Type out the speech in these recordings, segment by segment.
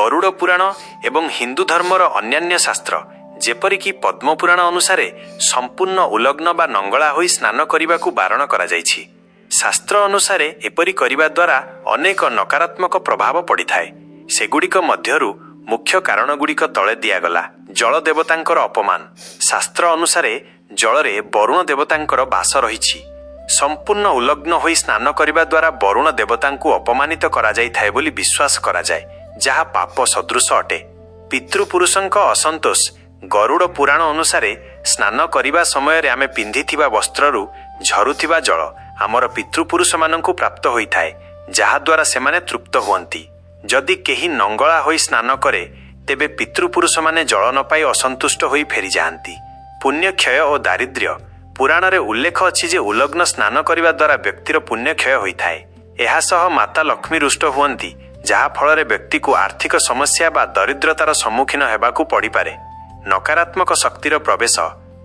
ଗରୁଡ଼ ପୁରାଣ ଏବଂ ହିନ୍ଦୁ ଧର୍ମର ଅନ୍ୟାନ୍ୟ ଶାସ୍ତ୍ର ଯେପରିକି ପଦ୍ମପୁରାଣ ଅନୁସାରେ ସମ୍ପୂର୍ଣ୍ଣ ଉଲଗ୍ନ ବା ନଙ୍ଗଳା ହୋଇ ସ୍ନାନ କରିବାକୁ ବାରଣ କରାଯାଇଛି। ଶାସ୍ତ୍ର ଅନୁସାରେ ଏପରି କରିବା ଦ୍ୱାରା ଅନେକ ନକାରାତ୍ମକ ପ୍ରଭାବ ପଡ଼ିଥାଏ। ସେଗୁଡ଼ିକ ମଧ୍ୟରୁ ମୁଖ୍ୟ କାରଣଗୁଡ଼ିକ ତଳେ ଦିଆଗଲା। ଜଳ ଦେବତାଙ୍କର ଅପମାନ। ଶାସ୍ତ୍ର ଅନୁସାରେ ଜଳରେ ବରୁଣ ଦେବତାଙ୍କର ବାସ ରହିଛି। ସମ୍ପୂର୍ଣ୍ଣ ଉଲଗ୍ନ ହୋଇ ସ୍ନାନ କରିବା ଦ୍ୱାରା ବରୁଣ ଦେବତାଙ୍କୁ ଅପମାନିତ କରାଯାଇଥାଏ ବୋଲି ବିଶ୍ୱାସ କରାଯାଏ, ଯାହା ପାପ ସଦୃଶ ଅଟେ। ପିତୃପୁରୁଷଙ୍କ ଅସନ୍ତୋଷ। ଗରୁଡ଼ ପୁରାଣ ଅନୁସାରେ ସ୍ନାନ କରିବା ସମୟରେ ଆମେ ପିନ୍ଧିଥିବା ବସ୍ତ୍ରରୁ ଝରୁଥିବା ଜଳ ଆମର ପିତୃପୁରୁଷମାନଙ୍କୁ ପ୍ରାପ୍ତ ହୋଇଥାଏ, ଯାହାଦ୍ୱାରା ସେମାନେ ତୃପ୍ତ ହୁଅନ୍ତି। ଯଦି କେହି ନଙ୍ଗଳା ହୋଇ ସ୍ନାନ କରେ, ତେବେ ପିତୃପୁରୁଷମାନେ ଜଳ ନ ପାଇ ଅସନ୍ତୁଷ୍ଟ ହୋଇ ଫେରିଯାଆନ୍ତି। ପୁଣ୍ୟକ୍ଷୟ ଓ ଦାରିଦ୍ର୍ୟ। ପୁରାଣରେ ଉଲ୍ଲେଖ ଅଛି ଯେ ଉଲଗ୍ନ ସ୍ନାନ କରିବା ଦ୍ୱାରା ବ୍ୟକ୍ତିର ପୁଣ୍ୟକ୍ଷୟ ହୋଇଥାଏ। ଏହା ସହ ମାତା ଲକ୍ଷ୍ମୀ ରୁଷ୍ଟ ହୁଅନ୍ତି, ଯାହା ଫଳରେ ବ୍ୟକ୍ତିକୁ ଆର୍ଥିକ ସମସ୍ୟା ବା ଦରିଦ୍ରତାର ସମ୍ମୁଖୀନ ହେବାକୁ ପଡ଼ିପାରେ। ନକାରାତ୍ମକ ଶକ୍ତିର ପ୍ରବେଶ।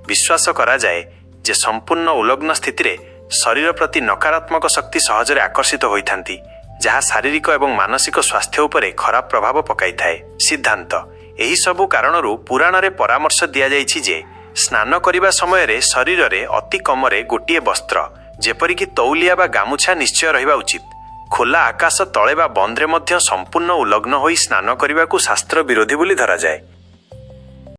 ବିଶ୍ୱାସ କରାଯାଏ ଯେ ସମ୍ପୂର୍ଣ୍ଣ ଉଲଗ୍ନ ସ୍ଥିତିରେ ଶରୀର ପ୍ରତି ନକାରାତ୍ମକ ଶକ୍ତି ସହଜରେ ଆକର୍ଷିତ ହୋଇଥାନ୍ତି, ଯାହା ଶାରୀରିକ ଏବଂ ମାନସିକ ସ୍ୱାସ୍ଥ୍ୟ ଉପରେ ଖରାପ ପ୍ରଭାବ ପକାଇଥାଏ। ସିଦ୍ଧାନ୍ତ: ଏହିସବୁ କାରଣରୁ ପୁରାଣରେ ପରାମର୍ଶ ଦିଆଯାଇଛି ଯେ ସ୍ନାନ କରିବା ସମୟରେ ଶରୀରରେ ଅତି କମରେ ଗୋଟିଏ ବସ୍ତ୍ର, ଯେପରିକି ତଉଲିଆ ବା ଗାମୁଛା, ନିଶ୍ଚୟ ରହିବା ଉଚିତ। ଖୋଲା ଆକାଶ ତଳେ ବା ବନ୍ଦରେ ମଧ୍ୟ ସମ୍ପୂର୍ଣ୍ଣ ଉଲଗ୍ନ ହୋଇ ସ୍ନାନ କରିବାକୁ ଶାସ୍ତ୍ର ବିରୋଧୀ ବୋଲି ଧରାଯାଏ।